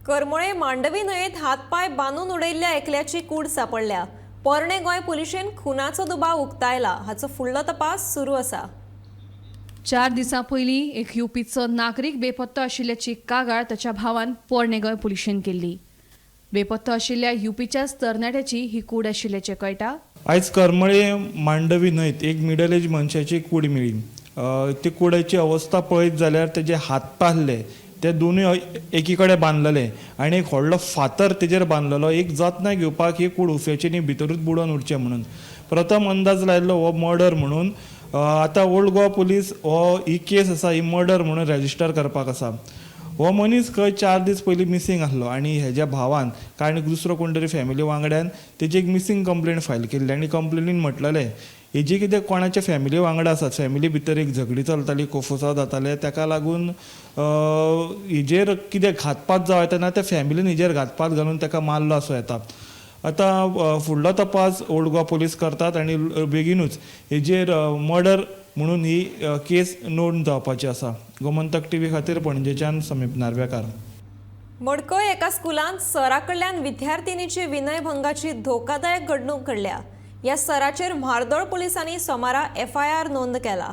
करमळे मांडवी न्हंयेत हातपांय बांदून उडयल्ल्या एकल्याची कूड सांपडल्या. पोरणे गोंय पुलिशेन खुनाचो दुबाव उक्तायला. हाचो फुडलो तपास सुरू आसा. 4 दिसां पयलीं एक युपीचो नागरीक बेपत्तो आशिल्ल्याची कागाळ ताच्या भावान पोरणे गोंय पुलिशेन केल्ली. बेपत्तो आशिल्ल्या युपीच्याच तरणाट्याची ही कूड आशिल्ल्याचें कळटा. आयज करमळे मांडवी न्हंयत एक मिडल एज मनशाची कूड मेळ्ळी. ती कुडाची अवस्था पळयत जाल्यार तेजे हात पासले ते दोनूय एकी कडेन बांदलेले आनी एक व्हडलो फातर तेजेर बांदलेलो. एक जतनाय घेवपाक ही कूड उफेची न्ही, भितरूच बुडोवन उरचें म्हणून. प्रथम अंदाज लायल्लो हो मर्डर म्हणून. आतां ओल्ड गोवा पुलीस हो ही केस आसा ही मर्डर म्हणून रेजिस्टर करपाक आसा. हो मनीस खंय 4 दीस पयलीं मिसींग आसलो आनी हेज्या भावान कारण दुसरो कोण तरी फॅमिली वांगड्यान तेजी एक मिसींग कंप्लेन फायल केल्ली आनी कंप्लेनीन म्हटलेलें हेजी कितें कोणाच्या फॅमिली वांगडा आसात, फॅमिली भितर एक झगडी चलताली, कोफुसांव जाताले, ताका लागून हेजेर कितें घातपात जावं येता ना त्या फॅमिलीन हेजेर घातपात घालून ताका मारलो आसूं येता. आतां फुडलो तपास ओल्ड गोवा पुलीस करतात आनी बेगीनूच हेजेर मर्डर म्हणून ही केस नोंद जावपाची आसा. गोमंतक टीव्ही खातीर पणजेच्यान समीप नार्वेकार. मडकय एका स्कुलांत सरा कडल्यान विद्यार्थिनीची विनयभंगाची धोकादायक घडणूक घडल्या. ह्या सराचेर म्हार्दोळ पुलिसांनी सोमारा एफआयआर नोंद केला.